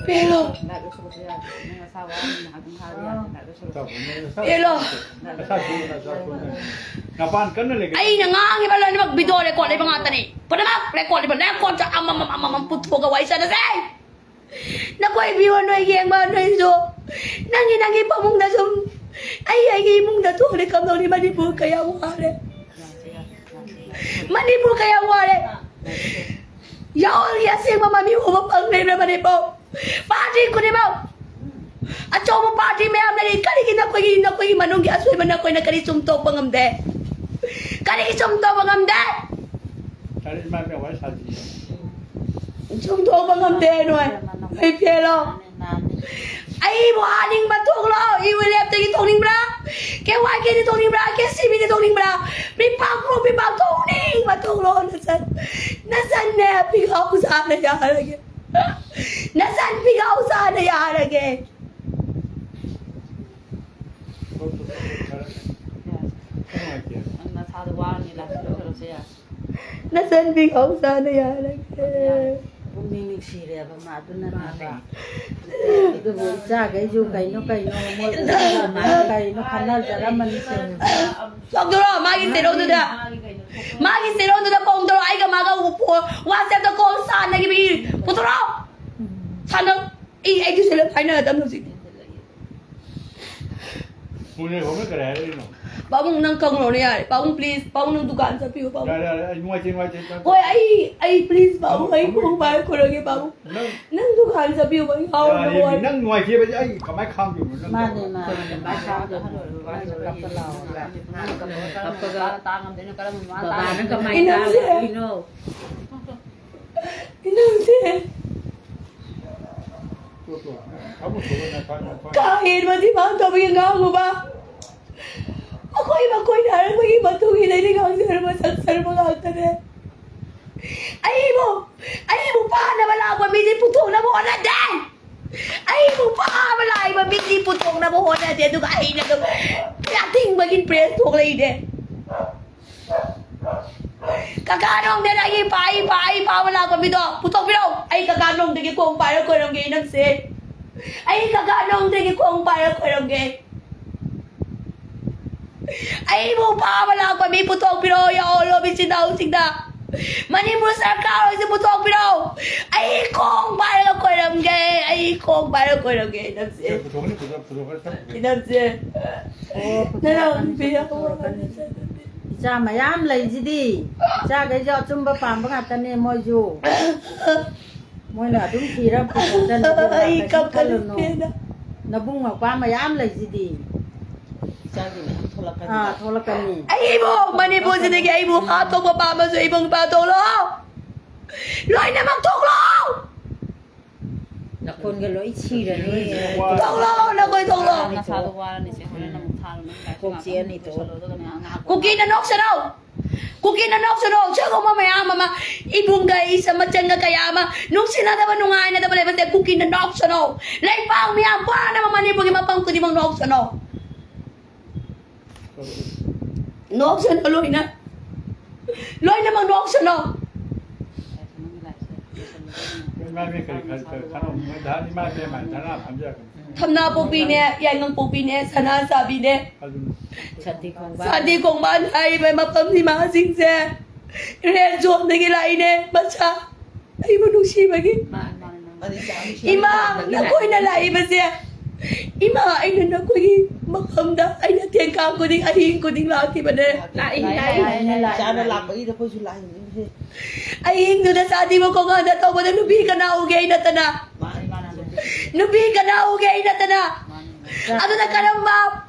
ꯄꯦꯜꯂꯣ! ꯄꯦꯜꯂꯣ! ꯅꯄꯥꯟ ꯀꯟꯅ ꯂꯩꯒꯦ꯫ ꯑꯩꯅ ꯉꯥꯡꯉꯤꯕ ꯂꯣꯏꯅꯃꯛ video record ꯂꯩꯕ ꯉꯥꯛꯇꯅꯤ꯫ ꯄꯨꯝꯅꯃꯛ record ꯂꯩꯕ, record ꯑꯃꯃꯝ ꯑꯃꯃꯝ ꯄꯨꯊꯣꯛꯑꯒ ꯋꯥꯔꯤ ꯁꯥꯟꯅꯁꯦ꯫ ꯅꯈꯣꯏ viewer ꯅꯣꯏ ꯌꯦꯡꯕ ꯅꯣꯏꯁꯨ ꯅꯪꯒꯤ ꯅꯪꯒꯤ ꯐꯃꯨꯡꯗ ꯁꯨꯝ ꯑꯩ ꯑꯩꯒꯤ ꯏꯃꯨꯡꯗ ꯊꯣꯛꯂꯦ ꯀꯝꯗꯧꯅꯤ? ꯃꯅꯤꯄꯨꯔ ꯀꯌꯥ ꯋꯥꯔꯦ, ꯃꯅꯤꯄꯨꯔ ꯀꯌꯥ ꯋꯥꯔꯦ꯫ ꯌꯥꯎꯔꯤ ꯑꯁꯦꯡꯕ ꯃꯃꯤ ꯎꯕ ꯐꯪꯗ꯭ꯔꯤꯕ꯭ꯔꯥ ꯃꯅꯤꯄꯨꯔ? Party ꯈꯨꯗꯤꯡꯃꯛ ꯑꯆꯧꯕ party ꯃꯌꯥꯝ ꯂꯩꯔꯤ, ꯀꯔꯤꯒꯤ ꯅꯈꯣꯏꯒꯤ ꯅꯈꯣꯏꯒꯤ ꯃꯅꯨꯡꯒꯤ ꯑꯁꯣꯏꯕ ꯅꯈꯣꯏꯅ ꯀꯔꯤ ꯆꯨꯝꯊꯣꯛꯄ ꯉꯝꯗꯦ? ꯀꯔꯤꯒꯤ ꯆꯨꯝꯊꯣꯛꯄ ꯉꯝꯗꯦ? ꯁꯨꯝ ꯊꯣꯛꯄ ꯉꯝꯗꯦ ꯅꯣꯏ꯫ ꯅꯣꯏ ꯄꯦꯜꯂꯣ꯫ ꯑꯩꯕꯨ ꯍꯥꯠꯅꯤꯡꯕ ꯊꯣꯛꯂꯣ꯫ ULF ꯇꯒꯤ ꯊꯣꯛꯅꯤꯡꯕ꯭ꯔꯥ? KYK ꯗꯤ ꯊꯣꯛꯅꯤꯡꯕ꯭ꯔꯥ? KCP ꯗꯤ ꯊꯣꯛꯅꯤꯡꯕ꯭ꯔꯥ? ꯄꯤꯄꯥꯛ ꯈꯨꯔꯨ ꯄꯤꯄꯥꯛ ꯊꯣꯛꯅꯤꯡꯕ ꯊꯣꯛꯂꯣ꯫ ꯅꯆꯟ, ꯅꯆꯟꯅꯦ ꯄꯤꯈꯥꯎ ꯆꯥꯅ ꯌꯥꯔꯒꯦ꯫ ꯅꯆꯟ ꯄꯤꯈꯥꯎ ꯆꯥꯅ ꯌꯥꯔꯒꯦ꯫ ꯅꯪ ꯅꯁꯥꯗꯣ ꯋꯥꯔꯅꯤ, ꯂꯥꯛꯁꯤꯜꯂꯣ, ꯀꯩꯅꯣꯁꯦ ꯌꯥꯔꯦ꯫ ꯅꯆꯟ ꯄꯤꯈꯥꯎ ꯆꯥꯅ ꯌꯥꯔꯒꯦ꯫ ꯄꯨꯛꯅꯤꯡ ꯅꯨꯡꯁꯤꯔꯦꯕ ꯃꯥ, ꯑꯗꯨꯅꯅꯦꯕ꯫ ꯑꯗꯨꯕꯨ ꯏꯆꯥꯈꯩꯁꯨ ꯀꯩꯅꯣ ꯀꯩꯅꯣ ꯃꯣꯏ ꯀꯩꯅꯣ ꯈꯟꯅꯖꯔꯝꯃꯅꯤ ꯁꯦ꯫ ꯆꯣꯡꯊꯣꯔꯛꯑꯣ, ꯃꯥꯒꯤ ꯆꯦꯔꯧꯗꯨꯗ꯫ ꯃꯥꯒꯤ ꯆꯦꯔꯧꯗꯨꯗ ꯀꯣꯡꯊꯣꯔꯛꯑꯣ, ꯑꯩꯒ ꯃꯥꯒ ꯎꯄꯨ-, WhatsApp ꯇ call ꯁꯥꯟꯅꯈꯤꯕꯤ꯫ ꯄꯨꯊꯣꯔꯛꯑꯣ꯫ ꯁꯥꯟꯅꯧ꯫ ꯑꯩ, ꯑꯩꯒꯤꯁꯨ ꯂꯣꯏ ꯍꯥꯏꯅꯔꯗꯕꯅꯤ ꯍꯧꯖꯤꯛꯇꯤ꯫ ꯄꯨꯅꯦ ꯍꯣꯡꯅ ꯀꯔꯤ ꯍꯥꯏꯔꯛꯏꯅꯣ? ꯄꯥꯕꯨꯡ, ꯅꯪ ꯈꯪꯉꯨꯔꯣꯅꯦ ꯌꯥꯔꯦ꯫ ꯄꯥꯕꯨꯡ, please, ꯄꯥꯕꯨꯡ, ꯅꯪ ꯗꯨꯀꯥꯟ ꯆꯠꯄꯤꯌꯨ, ꯄꯥꯕꯨꯡ꯫ ꯌꯥꯔꯦ, ꯌꯥꯔꯦ, ꯑꯩ ꯅꯨꯡꯉꯥꯏꯇꯦ, ꯅꯨꯡꯉꯥꯏꯇꯦ, ꯅꯨꯡꯉꯥꯏꯇꯦ꯫ ꯍꯣꯏ, ꯑꯩ, ꯑꯩ, please, ꯄꯥꯕꯨꯡ, ꯑꯩ ꯄꯥꯕꯨꯡ, ꯈꯣꯡ ꯄꯥꯏꯔ ꯈꯨꯔꯨꯝꯒꯦ, ꯄꯥꯕꯨꯡ꯫ ꯅꯪ ꯅꯪ ꯗꯨꯀꯥꯟ ꯆꯠꯄꯤꯌꯨ, ꯑꯩ ꯉꯥꯎꯔꯕ ꯌꯥꯔꯦ, ꯋꯥꯅꯤ꯫ ꯅꯪ ꯅꯨꯡꯉꯥꯏꯇꯦꯕ, ꯑꯩ ꯀꯃꯥꯏ ꯈꯥꯡꯗꯣꯏꯅꯣ? ꯅꯪ ꯃꯥꯅꯦ, ꯃꯥꯅꯦ, ꯃꯥꯅꯦ, ꯃꯥꯅꯦ, ꯀꯞꯄ ꯂꯥꯎꯔꯒ꯫ ꯀꯞꯄꯒ ꯕꯕꯥꯅ ꯀꯃꯥꯏꯅ ꯏꯅꯝꯁꯦ꯫ ꯇꯥꯔꯤꯅꯣ? ꯏꯅꯝꯁꯦ꯫ ꯀꯥ ꯍꯦꯟꯕꯗꯤ ꯃꯥ ꯇꯧꯕꯒꯤ ꯉꯥꯡꯉꯨꯕ꯫ ꯃꯈꯣꯏ ꯃꯈꯣꯏꯅ ꯍꯥꯏꯔꯛꯄꯒꯤ ꯃꯇꯨꯡ ꯏꯟꯅ ꯑꯩꯅ ꯉꯥꯡꯖꯔꯨꯕ ꯁꯛꯆꯔꯨꯕ ꯉꯥꯛꯇꯅꯦ꯫ ꯑꯩꯕꯨ, ꯑꯩ ꯐꯥꯅꯕ ꯂꯥꯛꯄ ꯃꯤꯗꯤ ꯄꯨꯊꯣꯛꯅꯕ ꯍꯣꯠꯅꯗꯦ꯫ ꯑꯩꯕꯨ ꯐꯥꯕ ꯂꯥꯛꯏꯕ ꯃꯤꯗꯤ ꯄꯨꯊꯣꯛꯅꯕ ꯍꯣꯠꯅꯗꯦ, ꯑꯗꯨꯒ ꯑꯩꯅ ꯑꯗꯨꯝ ꯑꯊꯤꯡꯕꯒꯤ ꯄ꯭ꯔꯦꯁ ꯊꯣꯛꯂꯛꯏꯅꯦ꯫ ꯀꯀꯥ ꯅꯣꯡꯗꯦꯅ ꯑꯩꯒꯤ ꯄꯥ-, ꯑꯩ ꯄꯥ-, ꯑꯩ ꯐꯥꯕ ꯂꯥꯛꯄ ꯃꯤꯗꯣ ꯄꯨꯊꯣꯛꯄꯤꯔꯛꯑꯣ꯫ ꯑꯩ ꯀꯀꯥ ꯅꯣꯡꯗꯒꯤ ꯈꯣꯡ ꯄꯥꯏꯔ ꯈꯣꯏꯔꯝꯒꯦ ꯅꯪꯁꯦ꯫ ꯑꯩ ꯀꯀꯥ ꯅꯣꯡꯗꯒꯤ ꯈꯣꯡ ꯄꯥꯏꯔ ꯈꯣꯏꯔꯝꯒꯦ꯫ ꯑꯩꯕꯨ ꯐꯥꯕ ꯂꯥꯛꯄ ꯃꯤ ꯄꯨꯊꯣꯛꯄꯤꯔꯛꯑꯣ, ꯌꯥꯎꯍꯜꯂꯣ ꯃꯤꯆꯤꯟ ꯏꯅꯥꯎꯁꯤꯡꯗ꯫ ꯃꯅꯤꯄꯨꯔ ꯁꯔꯀꯥꯔ ꯍꯣꯏꯁꯦ ꯄꯨꯊꯣꯛꯄꯤꯔꯛꯑꯣ꯫ ꯑꯩ ꯈꯣꯡ ꯄꯥꯏꯔꯒ ꯈꯣꯏꯔꯝꯒꯦ, ꯑꯩ ꯈꯣꯡ ꯄꯥꯏꯔꯒ ꯈꯣꯏꯔꯝꯒꯦ ꯅꯪꯁꯦ꯫ ꯄꯨꯊꯣꯛꯀꯅꯤ, ꯄꯨꯊꯣꯛ-, ꯄꯨꯊꯣꯛꯀꯅꯤ, ꯆꯠꯈ꯭ꯔꯦ꯫ ꯅꯪꯁꯦ꯫ ꯑꯣ, ꯅꯅꯥꯎ ꯄꯨꯊꯣꯔꯛꯀꯅꯤ, ꯅꯨꯄꯤ ꯄꯨꯊꯣꯔꯛꯀꯅꯤ꯫ ꯏꯆꯥ ꯃꯌꯥꯝ ꯂꯩꯁꯤꯗꯤ꯫ ꯏꯆꯥꯈꯩꯁꯨ ꯑꯆꯨꯝꯕ ꯄꯥꯝꯕ ꯉꯥꯛꯇꯅꯦ ꯃꯣꯏꯁꯨ꯫ ꯃꯣꯏꯅ ꯑꯗꯨꯝ ꯊꯤꯔ ꯄꯨꯊꯣꯛꯆꯅꯤ, ꯑꯗꯨꯒ ꯑꯩ ꯀꯩꯁꯨ ꯀꯞꯀꯅꯤ, ꯈꯜꯂꯨꯅꯨ꯫ ꯄꯦꯟꯅ꯫ ꯅꯕꯨꯡ ꯃꯧꯄ꯭ꯋꯥ ꯃꯌꯥꯝ ꯂꯩꯁꯤꯗꯤ꯫ ꯏꯆꯥꯒꯤ ꯃꯌꯥꯝ ꯊꯣꯛꯂꯛꯀꯅꯤ꯫ ꯑꯥ, ꯊꯣꯛꯂꯛꯀꯅꯤ꯫ ꯑꯩꯕꯨ ꯃꯅꯤꯄꯨꯔꯁꯤꯗꯒꯤ ꯑꯩꯕꯨ ꯍꯥꯠꯇꯣꯛꯄ ꯄꯥꯝꯕꯁꯨ ꯏꯕꯨꯡ ꯏꯄꯥ ꯊꯣꯛꯂꯛꯑꯣ꯫ ꯂꯣꯏꯅꯃꯛ ꯊꯣꯛꯂꯛꯑꯣ꯫ ꯅꯈꯣꯟꯒ ꯂꯣꯏ ꯁꯤꯔꯅꯤ꯫ ꯊꯣꯛꯂꯛꯑꯣ, ꯅꯈꯣꯏ ꯊꯣꯛꯂꯛꯑꯣ꯫ ꯅꯁꯥꯗꯣ ꯋꯥꯔꯅꯤꯁꯦ, ꯍꯣꯔꯦꯟ ꯑꯃꯨꯛ ꯊꯥꯔꯣ, ꯅꯪ ꯂꯥꯏꯔꯤꯛꯁꯦ ꯀꯣꯛ ꯉꯥꯛꯇꯪ ꯆꯤꯛꯑꯅꯤ ꯇꯣ꯫ ꯂꯣꯏꯁꯜꯂꯣ, ꯑꯗꯨꯒꯅꯦ ꯑꯉꯥꯡ ꯀꯨꯀꯤꯅ ꯅꯣꯛꯁꯅꯨ! ꯀꯨꯀꯤꯅ ꯅꯣꯛꯁꯅꯨ! ꯁꯤꯒꯨꯝꯕ ꯃꯌꯥꯝ ꯑꯃ ꯏꯕꯨꯡꯒ ꯏꯆꯟ ꯃꯆꯟꯒ ꯀꯌꯥ ꯑꯃ ꯅꯨꯡꯁꯤꯅꯗꯕ, ꯅꯨꯡꯉꯥꯏꯅꯗꯕ ꯂꯩꯕꯁꯦ ꯀꯨꯀꯤꯅ ꯅꯣꯛꯁꯅꯨ! ꯂꯩꯕꯥꯛ ꯃꯤꯌꯥꯝ ꯄꯨꯝꯅꯃꯛ, ꯃꯅꯤꯄꯨꯔꯒꯤ ꯃꯐꯝ ꯈꯨꯗꯤꯡꯃꯛ ꯅꯣꯛꯁꯅꯨ! ꯅꯣꯛꯁꯅꯨ ꯂꯣꯏꯅ! ꯂꯣꯏꯅꯃꯛ ꯅꯣꯛꯁꯅꯨ! ꯏꯃꯥ ꯏꯕꯦꯟ ꯀꯔꯤ ꯈꯟ-, ꯈꯟ-, ꯈꯟ-, ꯃꯣꯏ ꯙꯔ-, ꯏꯃꯥ ꯏꯕꯦꯟ ꯃꯥꯏ ꯙꯔꯅꯥ ꯐꯝꯖꯔꯛꯀꯅꯤ꯫ ꯊꯝꯅꯥ ꯄꯣꯛꯄꯤꯅꯦ, ꯌꯥꯏꯉꯪ ꯄꯣꯛꯄꯤꯅꯦ, ꯁꯅꯥ ꯁꯥꯕꯤꯅꯦ, ꯑꯗꯨꯅꯤ꯫ ꯁꯥꯟꯇꯤ ꯈꯣꯡꯕꯥꯟ꯫ ꯁꯥꯟꯇꯤ ꯈꯣꯡꯕꯥꯟ ꯍꯥꯏꯔꯤꯕ ꯃꯐꯝ ꯏꯃꯥꯁꯤꯡꯁꯦ ꯔꯦꯗ ꯖꯣꯟꯗꯒꯤ ꯂꯥꯛꯏꯅꯦ, ꯃꯆꯥ꯫ ꯑꯩꯕꯨ ꯅꯨꯡꯁꯤꯕꯒꯤ꯫ ꯃꯥꯅꯤ, ꯃꯥꯅꯤ, ꯃꯥꯅꯤ꯫ ꯏꯃꯥ, ꯅꯈꯣꯏꯅ ꯂꯥꯛꯏꯕꯁꯦ, ꯏꯃꯥ, ꯑꯩꯅ ꯅꯈꯣꯏꯒꯤ ꯃꯐꯝꯗ ꯑꯩꯅ ꯊꯦꯡꯀꯥ ꯈꯨꯗꯤꯡ, ꯑꯍꯤꯡ ꯈꯨꯗꯤꯡ ꯂꯥꯛꯈꯤꯕꯅꯦ꯫ ꯂꯥꯛꯏ, ꯂꯥꯛꯏ, ꯂꯥꯛꯏ, ꯂꯥꯛꯏ꯫ ꯏꯆꯥꯅ ꯂꯥꯛꯄꯒꯤꯗ ꯑꯩꯈꯣꯏꯁꯨ ꯂꯥꯛꯏꯅꯤꯅꯦ꯫ ꯑꯍꯤꯡꯗꯨꯗ ꯁꯥꯊꯤꯕ ꯈꯣꯡꯒꯥꯟꯗ ꯇꯧꯕꯗ ꯅꯨꯄꯤ ꯀꯅꯥ ꯎꯒꯦ ꯑꯩ ꯅꯠꯇꯅ? ꯃꯥꯅꯤ, ꯃꯥꯅꯤ, ꯃꯥꯅꯤ꯫ ꯅꯨꯄꯤ ꯀꯅꯥ ꯎꯒꯦ ꯑꯩ ꯅꯠꯇꯅ? ꯃꯥꯅꯤ, ꯃꯥꯅꯤ꯫ ꯑꯗꯨꯅ ꯀꯔꯝꯕ,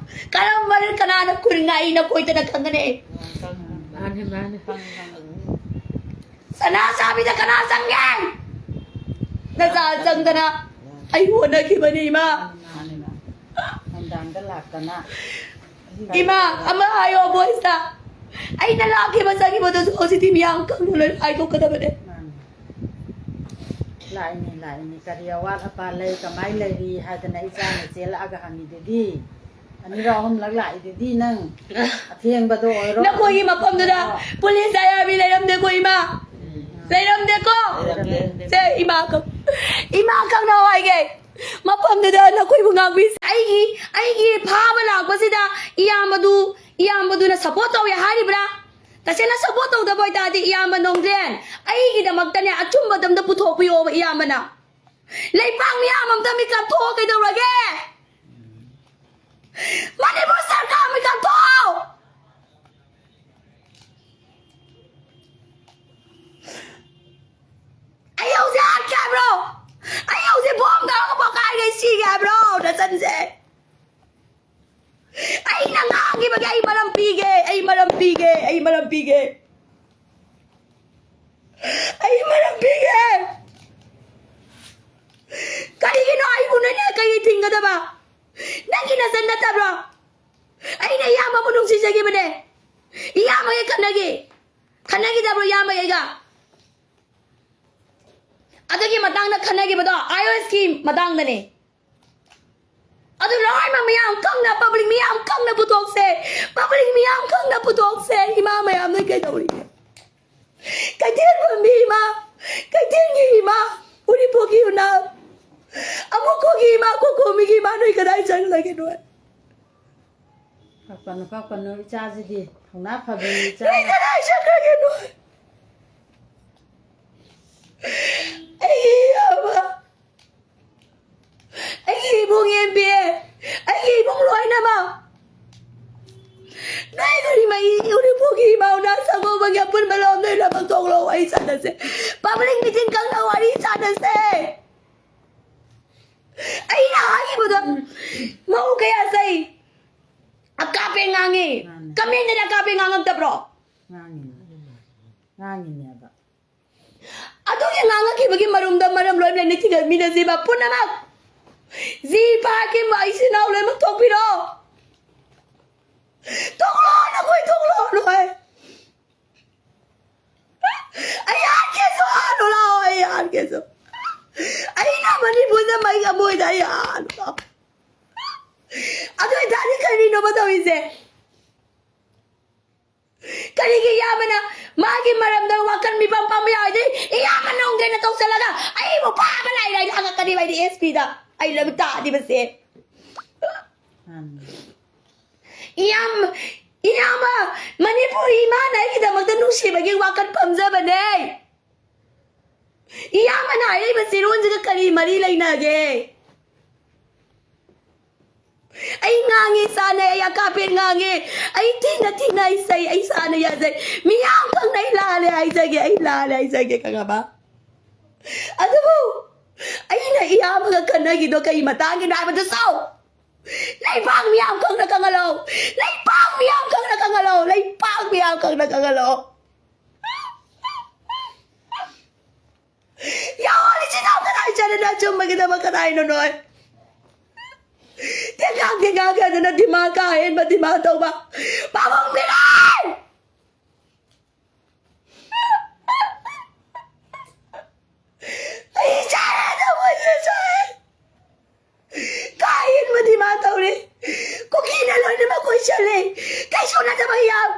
ꯀꯔꯝꯕ ꯀꯅꯥꯅ ꯈꯨꯟ ꯉꯥꯛꯏꯅꯣ ꯀꯣꯏꯗꯅ ꯈꯪꯒꯅꯤ? ꯃꯥꯅꯤ, ꯃꯥꯅꯤ꯫ ꯁꯅꯥ ꯁꯥꯕꯤꯗ ꯀꯅꯥ ꯆꯪꯒꯦ? ꯅꯆꯥ ꯆꯪꯗꯅ ꯑꯩ ꯍꯣꯠꯅꯈꯤꯕꯅꯤ, ꯏꯃꯥ꯫ ꯅꯨꯡꯗꯥꯡꯗ ꯂꯥꯛꯇꯅ꯫ ꯏꯃꯥ, ꯑꯃ ꯍꯥꯏꯌꯣ ꯚꯣꯏꯁꯇ꯫ ꯑꯩꯅ ꯂꯥꯛꯈꯤꯕ ꯆꯪꯈꯤꯕꯗꯨꯁꯨ ꯍꯧꯖꯤꯛꯇꯤ ꯃꯤꯌꯥꯝ ꯈꯪꯅ ꯂꯣꯏ ꯍꯥꯏꯗꯣꯛꯀꯗꯕꯅꯦ꯫ ꯂꯥꯛꯏꯅꯤ, ꯂꯥꯛꯏꯅꯤ꯫ ꯀꯔꯤ ꯑꯋꯥꯠ ꯑꯄꯥ ꯂꯩ, ꯀꯃꯥꯏ ꯂꯩꯔꯤ ꯍꯥꯏꯗꯅ ꯏꯆꯥꯅ ꯆꯦꯜꯂꯛꯑꯒ ꯍꯪꯉꯤꯗꯨꯗꯤ꯫ ꯑꯅꯤꯔꯛ ꯑꯍꯨꯝꯂꯛ ꯂꯥꯛꯏꯗꯨꯗꯤ ꯅꯪ꯫ ꯑꯊꯦꯡꯕꯗꯣ ꯑꯣꯏꯔꯣ꯫ ꯅꯈꯣꯏꯒꯤ ꯃꯐꯝꯗꯨꯗ ꯄꯨꯂꯤꯁ ꯑꯥꯏ ꯑꯥꯔ ꯕꯤ ꯂꯩꯔꯝꯗꯦꯀꯣ, ꯏꯃꯥ? ꯂꯩꯔꯝꯗꯦꯀꯣ? ꯂꯩꯔꯝꯗꯦ꯫ ꯁꯦ, ꯏꯃꯥ ꯈꯪ-, ꯏꯃꯥ ꯈꯪꯅꯧ ꯍꯥꯏꯒꯦ꯫ ꯃꯐꯝꯗꯨꯗ ꯅꯈꯣꯏꯕꯨ ꯉꯥꯛꯄꯤꯁꯦ꯫ ꯑꯩꯒꯤ, ꯑꯩꯒꯤ ꯐꯥꯕ ꯂꯥꯛꯄꯁꯤꯗ ꯏꯌꯥꯝꯕꯗꯨ, ꯏꯌꯥꯝꯕꯗꯨꯅ ꯁꯞꯄꯣꯔꯠ ꯇꯧꯋꯦ ꯍꯥꯏꯔꯤꯕ꯭ꯔꯥ? ꯇꯁꯦꯡꯅ ꯁꯞꯄꯣꯔꯠ ꯇꯧꯗꯕ ꯑꯣꯏꯇꯥꯔꯗꯤ, ꯏꯌꯥꯝꯕ ꯅꯣꯡꯖꯦꯟ, ꯑꯩꯒꯤꯗꯃꯛꯇꯅꯦ ꯑꯆꯨꯝꯕꯗ ꯑꯝꯇ ꯄꯨꯊꯣꯛꯄꯤꯌꯣꯕ, ꯏꯌꯥꯝꯕꯅ꯫ ꯂꯩꯕꯥꯛ ꯃꯤꯌꯥꯝ ꯑꯝꯇ ꯃꯤꯀꯞ ꯊꯣꯛꯑꯣ, ꯀꯩꯗꯧꯔꯒꯦ? ꯃꯅꯤꯄꯨꯔ ꯁꯔꯀꯥꯔ, ꯃꯤꯀꯞ ꯊꯣꯛꯑꯣ! ꯑꯩ ꯍꯧꯖꯤꯛ ꯍꯥꯠꯀꯦ ꯍꯥꯏꯕ꯭ꯔꯣ? ꯑꯩ ꯍꯧꯖꯤꯛ ꯕꯣꯝ ꯇꯧꯔꯒ ꯄꯣꯈꯥꯏꯒꯩ ꯁꯤꯒꯦ ꯍꯥꯏꯕ꯭ꯔꯣ, ꯅꯆꯟꯁꯦ? ꯑꯩꯅ ꯉꯥꯡꯈꯤꯕꯒꯤ ꯑꯩ ꯃꯔꯝ ꯄꯤꯒꯦ, ꯑꯩ ꯃꯔꯝ ꯄꯤꯒꯦ, ꯑꯩ ꯃꯔꯝ ꯄꯤꯒꯦ꯫ ꯑꯩ ꯃꯔꯝ ꯄꯤꯒꯦ꯫ ꯀꯔꯤꯒꯤꯅꯣ ꯑꯩꯕꯨ ꯅꯣꯏꯅ ꯀꯩꯒꯤ ꯊꯤꯡꯒꯗꯕ? ꯅꯪꯒꯤ ꯅꯆꯟ ꯅꯠꯇꯕ꯭ꯔꯣ? ꯑꯩꯅ ꯏꯌꯥꯝꯕꯕꯨ ꯅꯨꯡꯁꯤꯖꯈꯤꯕꯅꯦ꯫ ꯏꯌꯥꯝꯕꯒ ꯈꯠꯅꯈꯤ꯫ ꯈꯠꯅꯈꯤꯗꯕ꯭ꯔꯣ ꯏꯌꯥꯝꯕꯒ ꯑꯩꯒ? ꯑꯗꯨꯒꯤ ꯃꯇꯥꯡꯗ ꯈꯠꯅꯈꯤꯕꯗꯣ ꯑꯥꯏ ꯑꯣ ꯑꯦꯁꯀꯤ ꯃꯇꯥꯡꯗꯅꯦ꯫ ꯑꯗꯨ ꯂꯣꯏꯅꯃꯛ ꯃꯤꯌꯥꯝ ꯈꯪꯅ, ꯄꯕ꯭ꯂꯤꯛ ꯃꯤꯌꯥꯝ ꯈꯪꯅ ꯄꯨꯊꯣꯛꯁꯦ꯫ ꯄꯕ꯭ꯂꯤꯛ ꯃꯤꯌꯥꯝ ꯈꯪꯅ ꯄꯨꯊꯣꯛꯁꯦ꯫ ꯏꯃꯥ ꯃꯌꯥꯝꯅ ꯀꯩꯗꯧꯔꯤꯒꯦ? ꯀꯩꯊꯦꯜ ꯐꯝꯕꯤ ꯏꯃꯥ, ꯀꯩꯊꯦꯜꯒꯤ ꯏꯃꯥ, ꯎꯔꯤꯄꯣꯛꯀꯤ ꯏꯃꯥ, ꯑꯃꯨꯛꯈꯣꯒꯤ ꯏꯃꯥ, ꯀꯣꯀꯣꯃꯤꯒꯤ ꯏꯃꯥ, ꯅꯣꯏ ꯀꯗꯥꯏ ꯆꯪꯂꯒꯦ ꯅꯣꯏ? ꯀꯞꯀꯅꯨ, ꯀꯞꯀꯅꯨ, ꯏꯆꯥꯁꯤꯗꯤ ꯊꯧꯅꯥ ꯐꯕꯤ ꯏꯆꯥ꯫ ꯅꯣꯏ ꯀꯗꯥꯏ ꯆꯠꯈ꯭ꯔꯒꯦ ꯅꯣꯏ? ꯑꯩꯒꯤ ꯏꯌꯥꯝꯕ, ꯑꯩꯒꯤ ꯏꯕꯨꯡ ꯑꯦꯝ ꯕꯤ ꯑꯦ, ꯑꯩꯒꯤ ꯏꯕꯨꯡ ꯂꯣꯏꯅꯃꯛ꯫ ꯅꯣꯏ ꯀꯔꯤ ꯃꯩ ꯎꯔꯤꯄꯣꯛꯀꯤ ꯏꯃꯥ ꯎꯅꯥ ꯁꯪꯒꯣꯕꯒꯤ ꯑꯄꯨꯟꯕ ꯂꯣꯝ ꯅꯣꯏ ꯂꯣꯏꯅꯃꯛ ꯊꯣꯛꯂꯛꯑꯣ, ꯋꯥꯔꯤ ꯁꯥꯟꯅꯁꯦ꯫ ꯄꯕ꯭ꯂꯤꯛ ꯃꯤꯇꯤꯡ ꯈꯪꯅ ꯋꯥꯔꯤ ꯁꯥꯟꯅꯁꯦ꯫ ꯑꯩꯅ ꯍꯥꯏꯈꯤꯕꯗꯣ ꯃꯧ ꯀꯌꯥ ꯆꯩ? ꯑꯀꯥꯞꯄꯦ ꯉꯥꯡꯉꯤ꯫ ꯃꯥꯅꯦ꯫ ꯀꯃꯦꯟꯗꯅ ꯑꯀꯥꯞꯄꯦ ꯉꯥꯡꯉꯛꯇꯕ꯭ꯔꯣ? ꯉꯥꯡꯉꯤꯅꯦ꯫ ꯉꯥꯡꯉꯤꯅꯦꯕ꯫ ꯑꯗꯨꯒꯤ ꯉꯥꯡꯉꯛꯈꯤꯕꯒꯤ ꯃꯔꯨꯝꯗ ꯃꯔꯝ ꯂꯣꯏ ꯂꯩꯅ ꯊꯤꯒꯠꯃꯤꯟꯅꯁꯤꯕ ꯄꯨꯝꯅꯃꯛ꯫ ꯖꯤ ꯐꯥꯈꯤꯕ ꯏꯆꯤꯟ ꯏꯅꯥꯎ ꯂꯣꯏꯅꯃꯛ ꯊꯣꯛꯄꯤꯔꯣ꯫ ꯊꯣꯛꯂꯛꯑꯣ, ꯅꯈꯣꯏ ꯊꯣꯛꯂꯛꯑꯣ, ꯅꯈꯣꯏ꯫ ꯑꯩ ꯍꯥꯠꯀꯦꯁꯨ ꯍꯥꯠꯂꯨ ꯂꯥꯛꯑꯣ, ꯑꯩ ꯍꯥꯠꯀꯦꯁꯨ꯫ ꯇꯃꯩ ꯑꯃꯣꯏꯗ ꯑꯩ ꯑꯥ ꯑꯗꯨ ꯑꯣꯏꯇꯥꯔꯗꯤ ꯀꯔꯤꯅꯣꯕ ꯇꯧꯔꯤꯁꯦ? ꯀꯔꯤꯒꯤ ꯏꯌꯥꯝꯕꯅ ꯃꯥꯒꯤ ꯃꯔꯝꯗ ꯋꯥꯈꯜ ꯃꯤꯄꯝ ꯄꯝꯕ ꯌꯥꯎꯔꯗꯤ, ꯏꯌꯥꯝꯕ ꯅꯣꯡꯗꯦꯅ ꯇꯧꯁꯜꯂꯒ ꯑꯩꯕꯨ ꯐꯥꯕ ꯂꯥꯏ ꯂꯥꯏꯅ ꯍꯪꯉꯛꯀꯅꯤꯕ ꯑꯩꯗꯤ ꯑꯦꯁ ꯄꯤꯗ? ꯑꯩ ꯂꯣꯏ ꯇꯥꯗꯤꯕꯁꯦ꯫ ꯃꯥꯅꯤ꯫ ꯏꯌꯥꯝ-, ꯏꯌꯥꯝꯕ, ꯃꯅꯤꯄꯨꯔꯤ ꯏꯃꯥꯅ ꯑꯩꯒꯤꯗꯃꯛꯇ ꯅꯨꯡꯁꯤꯕꯒꯤ ꯋꯥꯈꯜ ꯄꯝꯖꯕꯅꯦ꯫ ꯏꯌꯥꯝꯕꯅ ꯍꯥꯏꯔꯛꯏꯕ ꯆꯤꯔꯣꯟꯁꯤꯒ ꯀꯔꯤ ꯃꯔꯤ ꯂꯩꯅꯒꯦ? ꯑꯩ ꯉꯥꯡꯉꯤ ꯆꯥꯅꯩ, ꯑꯩ ꯑꯀꯥꯄꯦꯟ ꯉꯥꯡꯉꯤ, ꯑꯩ ꯊꯤꯅ ꯊꯤꯅ ꯑꯩ ꯆꯩ, ꯑꯩ ꯁꯥꯅ ꯌꯥꯖꯩ, ꯃꯤꯌꯥꯝ ꯈꯪꯅ ꯑꯩ ꯂꯥꯜꯂꯦ ꯍꯥꯏꯖꯒꯦ, ꯑꯩ ꯂꯥꯜꯂꯦ ꯍꯥꯏꯖꯒꯦ, ꯈꯪꯉꯕ? ꯑꯗꯨꯕꯨ ꯑꯩꯅ ꯏꯌꯥꯝꯕꯒ ꯈꯟꯅꯈꯤꯗꯣ ꯀꯩ ꯃꯇꯥꯡꯒꯤꯅꯣ ꯍꯥꯏꯕꯗꯨꯁꯨ ꯂꯩꯕꯥꯛ ꯃꯤꯌꯥꯝ ꯈꯪꯅ ꯈꯪꯍꯜꯂꯣ, ꯂꯩꯕꯥꯛ ꯃꯤꯌꯥꯝ ꯈꯪꯅ ꯈꯪꯍꯜꯂꯣ, ꯂꯩꯕꯥꯛ ꯃꯤꯌꯥꯝ ꯈꯪꯅ ꯈꯪꯍꯜꯂꯣ꯫ ꯌꯥꯎꯍꯜꯂꯤꯁꯤ ꯅꯪ ꯀꯗꯥꯏ ꯆꯠꯂꯤꯅꯣ? ꯑꯆꯨꯝꯕꯒꯤꯗꯃꯛ ꯀꯗꯥꯏꯅꯣ ꯅꯣꯏ? ꯇꯦꯡꯒꯥꯡ ꯇꯦꯡꯒꯥꯡ ꯈꯗꯅ ꯗꯤꯃꯥꯟ ꯀꯥ ꯍꯦꯟꯕ ꯗꯤꯃꯥꯟ ꯇꯧꯕ ꯄꯥꯕꯨꯡ ꯃꯤꯔꯥꯏ! ꯑꯩ ꯆꯥꯔꯦ, ꯊꯃꯣꯏꯁꯦ ꯆꯥꯔꯦ꯫ ꯀꯥ ꯍꯦꯟꯕ ꯗꯤꯃꯥꯟ ꯇꯧꯔꯦ꯫ ꯀꯨꯀꯤꯅ ꯂꯣꯏꯅꯃꯛ ꯀꯣꯏꯁꯜꯂꯦ꯫ ꯀꯩꯁꯨ ꯅꯠꯇꯕ ꯌꯥꯝ,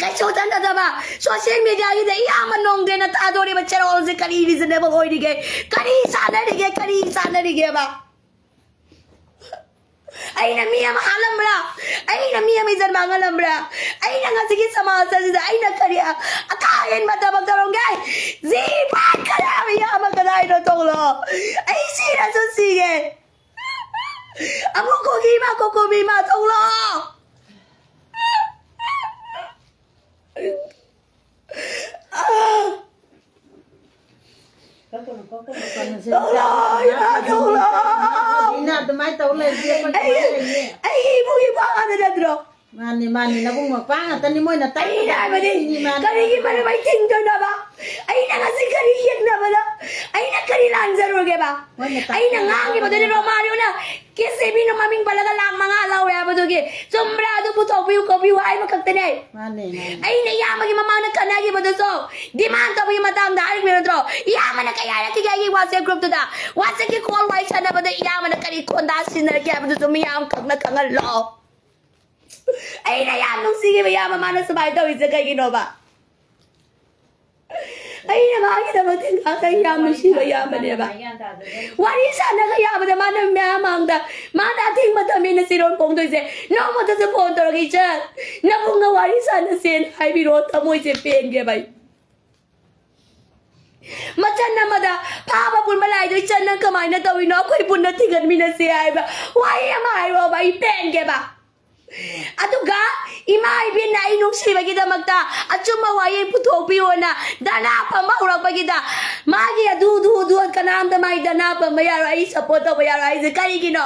ꯀꯩꯁꯨ ꯆꯠꯅꯗꯕ ꯁꯣꯁꯤꯌꯦꯜ ꯃꯦꯗꯤꯌꯥꯒꯤꯗ ꯏꯌꯥꯝꯕ ꯅꯣꯡꯗꯦꯅ ꯊꯥꯗꯣꯔꯤꯕ ꯆꯦꯔꯣꯜꯁꯦ ꯀꯔꯤ ꯔꯤꯖꯅꯦꯕꯜ ꯑꯣꯏꯔꯤꯒꯦ? ꯀꯔꯤ ꯆꯥꯟꯅꯔꯤꯒꯦ? ꯀꯔꯤ ꯆꯥꯟꯅꯔꯤꯒꯦꯕ? ꯑꯩꯅ ꯃꯤ ꯑꯃ ꯍꯥꯠꯂꯝꯕ꯭ꯔꯥ? ꯑꯩꯅ ꯃꯤ ꯑꯃ ꯏꯖꯠ ꯃꯥꯡꯍꯜꯂꯝꯕ꯭ꯔꯥ? ꯑꯩꯅ ꯉꯁꯤꯒꯤ ꯁꯃꯥꯖ ꯑꯁꯤꯗ ꯑꯩꯅ ꯀꯔꯤ ꯑ-, ꯑꯀꯥ ꯍꯦꯟꯕ ꯊꯕꯛ ꯇꯧꯔꯝꯒꯦ? ꯖꯤ ꯐꯥꯏ ꯀꯗꯥꯏ ꯏꯌꯥꯝꯕ ꯀꯗꯥꯏꯅꯣ ꯊꯣꯛꯂꯛꯑꯣ꯫ ꯑꯩ ꯁꯤꯔꯁꯨ ꯁꯤꯒꯦ꯫ ꯑꯃꯨꯛ ꯀꯣꯒꯤ ꯏꯃꯥ, ꯀꯣꯀꯣꯃꯤ ꯏꯃꯥ ꯊꯣꯛꯂꯛꯑꯣ꯫ ꯀꯛꯀꯅꯨ, ꯀꯛꯀꯅꯨ, ꯀꯛꯀꯅꯨ, ꯁꯦ꯫ ꯊꯣꯛꯂꯛꯑꯣ, ꯏꯃꯥ, ꯊꯣꯛꯂꯛꯑꯣ꯫ ꯏꯃꯥ, ꯑꯗꯨꯃꯥꯏꯅ ꯇꯧ ꯂꯩꯔꯗꯤ ꯑꯩꯈꯣꯏ ꯑꯩ, ꯀꯃꯥꯏꯅ ꯂꯩꯅꯤ? ꯑꯩꯒꯤ ꯏꯕꯨꯡ ꯏꯄ꯭ꯋꯥ ꯉꯥꯛꯇ ꯅꯠꯇ꯭ꯔꯣ? ꯃꯥꯅꯤ, ꯃꯥꯅꯤ, ꯅꯕꯨꯡ ꯃꯧꯄ꯭ꯋꯥ ꯉꯥꯛꯇꯅꯤ, ꯃꯣꯏꯅ ꯇꯥꯛꯄꯤꯔꯤꯕ ꯑꯩꯅ ꯍꯥꯏꯕꯗꯤ, ꯉꯥꯛꯇꯅꯤ, ꯃꯥꯅꯤ꯫ ꯀꯔꯤꯒꯤ ꯃꯔꯝ ꯑꯩ ꯊꯤꯡꯗꯣꯏꯅꯣꯕ? ꯑꯩꯅ ꯉꯁꯤ ꯀꯔꯤ ꯌꯦꯛꯅꯕꯗ? ꯑꯩꯅ ꯀꯔꯤ ꯂꯥꯟꯖꯔꯨꯔꯦ? ꯇꯧꯒꯦꯕ? ꯑꯩꯅ ꯉꯥꯡꯈꯤꯕꯗꯨꯗꯤ ꯔꯣꯃꯥꯔꯤꯌꯣꯅ ꯀꯦ ꯁꯤ ꯕꯤꯅ ꯃꯃꯤꯡ ꯄꯜꯂꯒ ꯂꯥꯛ ꯃꯉꯥ ꯂꯧꯔꯦ ꯍꯥꯏꯕꯗꯨꯒꯤ ꯆꯨꯝꯕ꯭ꯔꯥ? ꯑꯗꯨ ꯄꯨꯊꯣꯛꯄꯤꯌꯨ ꯈꯣꯠꯄꯤꯌꯨ ꯍꯥꯏꯕ ꯈꯛꯇꯅꯦ꯫ ꯃꯥꯅꯦ, ꯃꯥꯅꯦ꯫ ꯑꯩꯅ ꯏꯌꯥꯝꯕꯒꯤ ꯃꯃꯥꯡꯗ ꯈꯠꯅꯈꯤꯕꯗꯨꯁꯨ demand ꯇꯧꯕꯒꯤ ꯃꯇꯥꯡꯗ ꯍꯥꯏꯔꯤꯕ ꯅꯠꯇ꯭ꯔꯣ? ꯏꯌꯥꯝꯕꯅ ꯀꯩ ꯍꯥꯏꯔꯛꯈꯤꯒꯦ ꯑꯩꯒꯤ WhatsApp group ꯇꯨꯗ? WhatsApp ꯀꯤ call ꯋꯥꯔꯤ ꯁꯥꯟꯅꯕꯗ ꯏꯌꯥꯝꯕꯅ ꯀꯔꯤ ꯈꯣꯟꯗꯥ ꯁꯤꯖꯤꯟꯅꯔꯛꯀꯦ ꯍꯥꯏꯕꯗꯨꯁꯨ ꯃꯤꯌꯥꯝ ꯈꯪꯅ ꯈꯪꯍꯜꯂꯣ꯫ ꯑꯩꯅ ꯌꯥꯝ ꯅꯨꯡꯁꯤꯈꯤꯕ ꯏꯌꯥꯝꯕ ꯃꯥꯅ ꯁꯨꯃꯥꯏꯅ ꯇꯧꯔꯤꯁꯦ ꯀꯩꯒꯤꯅꯣꯕ? ꯑꯩꯅ ꯃꯥꯒꯤꯗꯃꯛꯇ ꯉꯥꯛꯇꯪ ꯌꯥꯝ ꯅꯨꯡꯁꯤꯕ ꯏꯌꯥꯝꯕꯅꯦꯕ꯫ ꯋꯥꯔꯤ ꯁꯥꯟꯅꯒ ꯌꯥꯕꯗ ꯃꯥꯅ ꯃꯌꯥꯝ ꯃꯥꯡꯗ ꯃꯥꯅ ꯑꯊꯤꯡꯕ ꯊꯝꯃꯦꯅ ꯆꯤꯔꯣꯟ ꯐꯣꯡꯗꯣꯏꯁꯦ꯫ ꯅꯣꯡꯃꯇꯁꯨ phone ꯇꯧꯔꯒ "ꯏꯆꯟ, ꯅꯕꯨꯡꯒ ꯋꯥꯔꯤ ꯁꯥꯟꯅꯁꯦꯅ ꯍꯥꯏꯕꯤꯔꯣ, ꯊꯃꯣꯏꯁꯦ ꯄꯦꯟꯒꯦꯕ ꯑꯩ"꯫ ꯃꯆꯟ ꯑꯃꯗ ꯐꯥꯕ ꯄꯨꯟꯕ ꯂꯥꯏꯗꯣ "ꯏꯆꯟ, ꯅꯪ ꯀꯃꯥꯏꯅ ꯇꯧꯔꯤꯅꯣ? ꯑꯩꯈꯣꯏ ꯄꯨꯟꯅ ꯊꯤꯒꯠꯃꯤꯟꯅꯁꯦ" ꯍꯥꯏꯕ ꯋꯥꯍꯩ ꯑꯃ ꯍꯥꯏꯔꯣꯕ, ꯑꯩ ꯄꯦꯟꯒꯦꯕ꯫ ꯑꯗꯨꯒ ꯏꯃꯥ ꯏꯕꯦꯟꯅ ꯑꯩ ꯅꯨꯡꯁꯤꯕꯒꯤꯗꯃꯛꯇ ꯑꯆꯨꯝꯕ ꯋꯥꯌꯦꯜ ꯄꯨꯊꯣꯛꯄꯤꯌꯣꯅ ꯙꯔꯅꯥ ꯐꯝꯕ ꯍꯧꯔꯛꯄꯒꯤꯗ ꯃꯥꯒꯤ ꯑꯗꯨ, ꯑꯗꯨ, ꯑꯗꯨ ꯀꯅꯥꯝꯇ ꯃꯥꯒꯤ ꯙꯔꯅꯥ ꯐꯝꯕ ꯌꯥꯔꯣꯏ, ꯑꯩ support ꯇꯧꯕ ꯌꯥꯔꯣꯏ ꯍꯥꯏꯁꯦ ꯀꯔꯤꯒꯤꯅꯣ?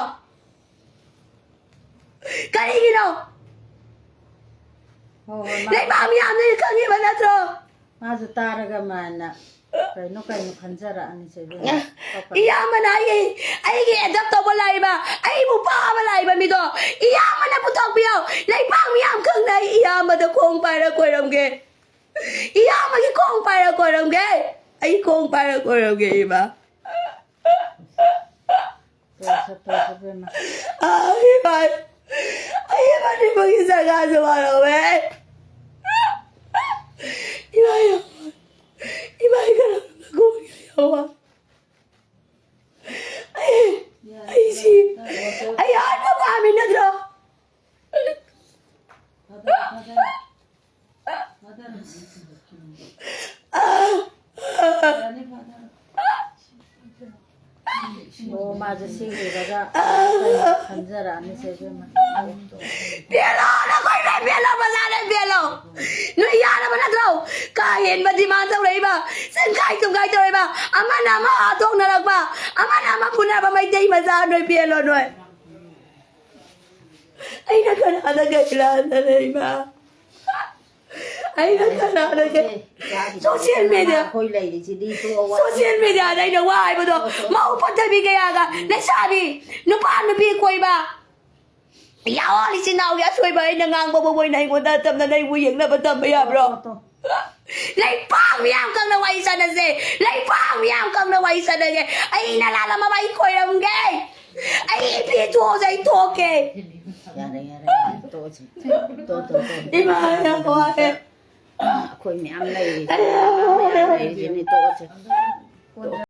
ꯀꯔꯤꯒꯤꯅꯣ? ꯍꯣꯏ, ꯍꯣꯏ, ꯃꯥ ꯂꯩꯕꯥꯛ ꯃꯤꯌꯥꯝꯅ ꯈꯪꯉꯤꯕ ꯅꯠꯇ꯭ꯔꯣ? ꯃꯥꯁꯨ ꯇꯥꯔꯒ ꯃꯥꯅ ꯀꯩꯅꯣ ꯀꯩꯅꯣ ꯈꯟꯖꯔꯛꯑꯅꯤꯁꯦ, ꯏꯕꯦꯝꯃ꯫ ꯄꯥꯄꯥ꯫ ꯏꯌꯥꯝꯕꯅ ꯑꯩꯒꯤ, ꯑꯩꯒꯤ adopt ꯇꯧꯕ ꯂꯥꯛꯏꯕ, ꯑꯩꯕꯨ ꯐꯥꯕ ꯂꯥꯛꯏꯕ ꯃꯤꯗꯣ ꯏꯌꯥꯝꯕꯅ ꯄꯨꯊꯣꯛꯄꯤꯌꯣ꯫ ꯂꯩꯕꯥꯛ ꯃꯤꯌꯥꯝ ꯈꯪꯅ ꯑꯩ ꯏꯌꯥꯝꯕꯗ ꯈꯣꯡ ꯄꯥꯏꯔ ꯀꯣꯏꯔꯝꯒꯦ꯫ ꯏꯌꯥꯝꯕꯒꯤ ꯈꯣꯡ ꯄꯥꯏꯔ ꯀꯣꯏꯔꯝꯒꯦ꯫ ꯑꯩ ꯈꯣꯡ ꯄꯥꯏꯔ ꯀꯣꯏꯔꯝꯒꯦ, ꯏꯃꯥ꯫ ꯇꯧꯁꯦ, ꯇꯧꯁꯦ, ꯏꯕꯦꯝꯃ꯫ ꯑꯥ, ꯏꯃꯥ, ꯑꯩ ꯃꯅꯤꯄꯨꯔꯒꯤ ꯖꯒꯥꯁꯨ ꯋꯥꯔꯧꯋꯦ꯫ ꯏꯃꯥ, ꯏꯃꯥ, ꯏꯃꯥ, ꯏꯃꯥ, ꯏꯃꯥ, ꯑꯩ, ꯑꯩ ꯁꯤ, ꯑꯩ ꯍꯥꯠꯄ ꯄꯥꯝꯃꯤ ꯅꯠꯇ꯭ꯔꯣ? ꯑꯣ, ꯃꯥꯁꯦ ꯁꯤ ꯎꯔꯒ ꯈꯟꯖꯔꯛꯑꯅꯤꯁꯦ, ꯏꯕꯦꯝꯃ꯫ ꯄꯦꯜꯂꯣ, ꯅꯈꯣꯏ ꯂꯣꯏ ꯄꯦꯜꯂꯣ, ꯕꯖꯥꯔ ꯂꯣꯏ ꯄꯦꯜꯂꯣ꯫ ꯅꯣꯏ ꯌꯥꯔꯕ ꯅꯠꯇ꯭ꯔꯣ? ꯀꯥ ꯍꯦꯟꯕ demand ꯇꯧꯔꯛꯏꯕ, ꯁꯪꯈꯥꯏ ꯇꯨꯝꯈꯥꯏ ꯇꯧꯔꯛꯏꯕ, ꯑꯃꯅ ꯑꯃ ꯍꯥꯠꯇꯣꯛꯅꯔꯛꯄ, ꯑꯃꯅ ꯑꯃ ꯐꯨꯅꯕ ꯃꯩꯇꯩ ꯃꯆꯥ ꯅꯣꯏ ꯄꯦꯜꯂꯣ ꯅꯣꯏ꯫ ꯑꯩꯅ ꯀꯅꯥꯗ ꯀꯩ ꯂꯥꯟꯗꯅ ꯏꯃꯥ? ꯑꯩꯅ ꯀꯅꯥꯗꯒꯤ? ꯏꯆꯥꯒꯤꯗꯤ social media꯫ ꯑꯩꯈꯣꯏ ꯂꯩꯔꯤꯁꯤꯗꯤ ꯇꯣꯛꯑꯣ꯫ Social media ꯗ ꯑꯩꯅ ꯋꯥ ꯍꯥꯏꯕꯗꯣ, ꯃꯧ ꯐꯠꯇꯕꯤ ꯀꯌꯥꯒ, ꯂꯩꯁꯥꯕꯤ, ꯅꯨꯄꯥ ꯅꯨꯄꯤ ꯀꯣꯏꯕ, ꯌꯥꯎꯍꯜ ꯏꯆꯤꯟ ꯏꯅꯥꯎꯒꯤ ꯑꯁꯣꯏꯕ ꯑꯩꯅ ꯉꯥꯡꯕ ꯃꯣꯏꯅ ꯑꯩꯉꯣꯟꯗ ꯇꯝꯅ ꯑꯩꯕꯨ ꯌꯦꯡꯅꯕ ꯇꯝꯕ ꯌꯥꯕ꯭ꯔꯣ? ꯂꯩꯄꯥꯛ ꯃꯤꯌꯥꯝ ꯈꯪꯅ ꯋꯥꯔꯤ ꯁꯥꯟꯅꯁꯦ꯫ ꯂꯩꯄꯥꯛ ꯃꯤꯌꯥꯝ ꯈꯪꯅ ꯋꯥꯔꯤ ꯁꯥꯟꯅꯁꯦ꯫ ꯑꯩꯅ ꯂꯥꯜꯂꯝꯃꯕ ꯑꯩ ꯈꯣꯏꯔꯝꯒꯦ꯫ ꯑꯩ ꯏꯄꯤ ꯊꯣꯛꯑꯁꯦ, ꯑꯩ ꯊꯣꯛꯀꯦ꯫ ꯌꯥꯔꯦ, ꯌꯥꯔꯦ, ꯌꯥꯔꯦ, ꯇꯣꯛꯑꯁꯤ꯫ ꯇꯣꯛ, ꯇꯣꯛ, ꯇꯣꯛ꯫ ꯏꯃꯥ, ꯌꯥꯝ ꯋꯥꯔꯦ꯫ ꯑꯩꯈꯣꯏ ꯃꯌꯥꯝ ꯂꯩꯔꯤ꯫ ꯑꯩ ꯌꯥꯝ ꯋꯥꯔꯦ꯫ ꯂꯩꯔꯤꯁꯤꯅꯤ, ꯇꯣꯛꯑꯁꯤ꯫